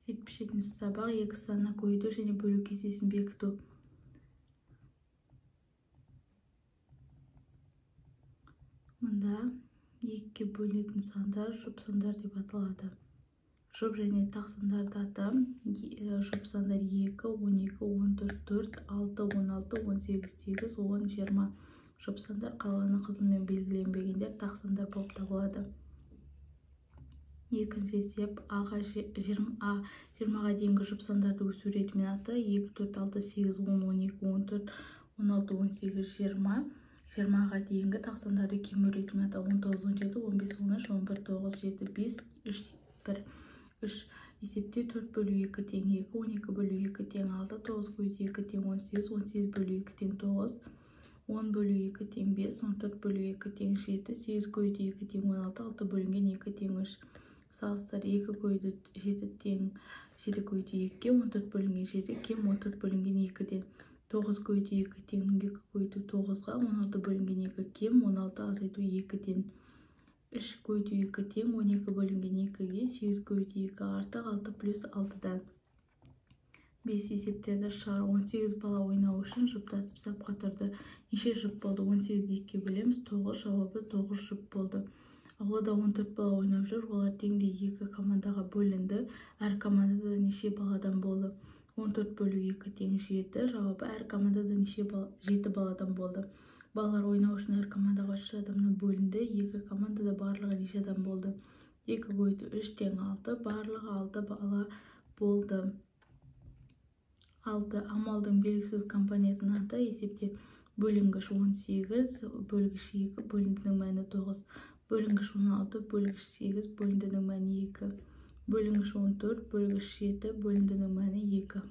77 сабақ екі санына көбейту және бөлу кестесін бекіту. Мында екіге бөлінетін сандар жұп сандар деп аталады. Жұп және тақ сандарды ата. Жұп сандар 2, 12, 14, 4, 6, 16, 18, 8, 10, 20. Жұп сандар, қалғаны қызылмен белгіленбегендер тақ сандар болып табылады. Екінші есеп А-ға 20-ға дейінгі жұп сандарды өсу ретімен ата. 2, 4, 6, 8, 10, 12, 14, 16, 18, 20. 20-ға дейінгі тақ сандарды кеміру ретімен ата. 19, 17, 15, 13, 11, 9, 7, 5, 3, 1, 3. Есепте 4 бөлу 2 тең 2, 12 бөлу 2 тең 6, 9 көбейту 2 тең 18, 18 бөлу 2 тең 9, 10 бөлу 2 тең 5, 14 бөлу 2 тең 7, 8 көбейту 2 тең 16, 6 бөлінген 2 тең 3. Салыстыр 2 көбейту 7 тең 7 көбейту 2-ге, 14 бөлінген 7 кем 14 бөлінген 2-ден. 9 көбейту 2 тең 2 көбейту 9-ға, 16 бөлінген 2 кем 16 азайту 2-ден. 3 көбейту 2 тең 12 бөлінген 2-ге, 8 көбейту 2 артық 6 плюс 6-дан. 5 есептерді шығар. 18 бала ойнау үшін жұптасып сапқа тұрды. Неше жұп болды? 18-ді 2-ге бөлеміз, 9, жауабы 9 жұп болды. Аулада 14 бала ойнап жүр, олар теңдей 2 командаға бөлінді. Әр командада неше баладан болды? 14 бөлу 2 тең 7, жауабы әр командада неше 7 баладан болды. Балалар ойнау үшін әр командаға 3 адамнан бөлінді. 2 командада барлығы неше адам болды? 2 көбейту 3 тең 6, барлығы 6 бала болды. 6. Амалдың белгісіз компонентін ата. Есепте бөлінгіш 18, бөлгіш 2, бөліндінің мәні 9. Бөлінгіш 16, бөлгіш 8, бөліндінің мәні 2. Бөлінгіш 14, бөлгіш 7, бөліндінің мәні 2.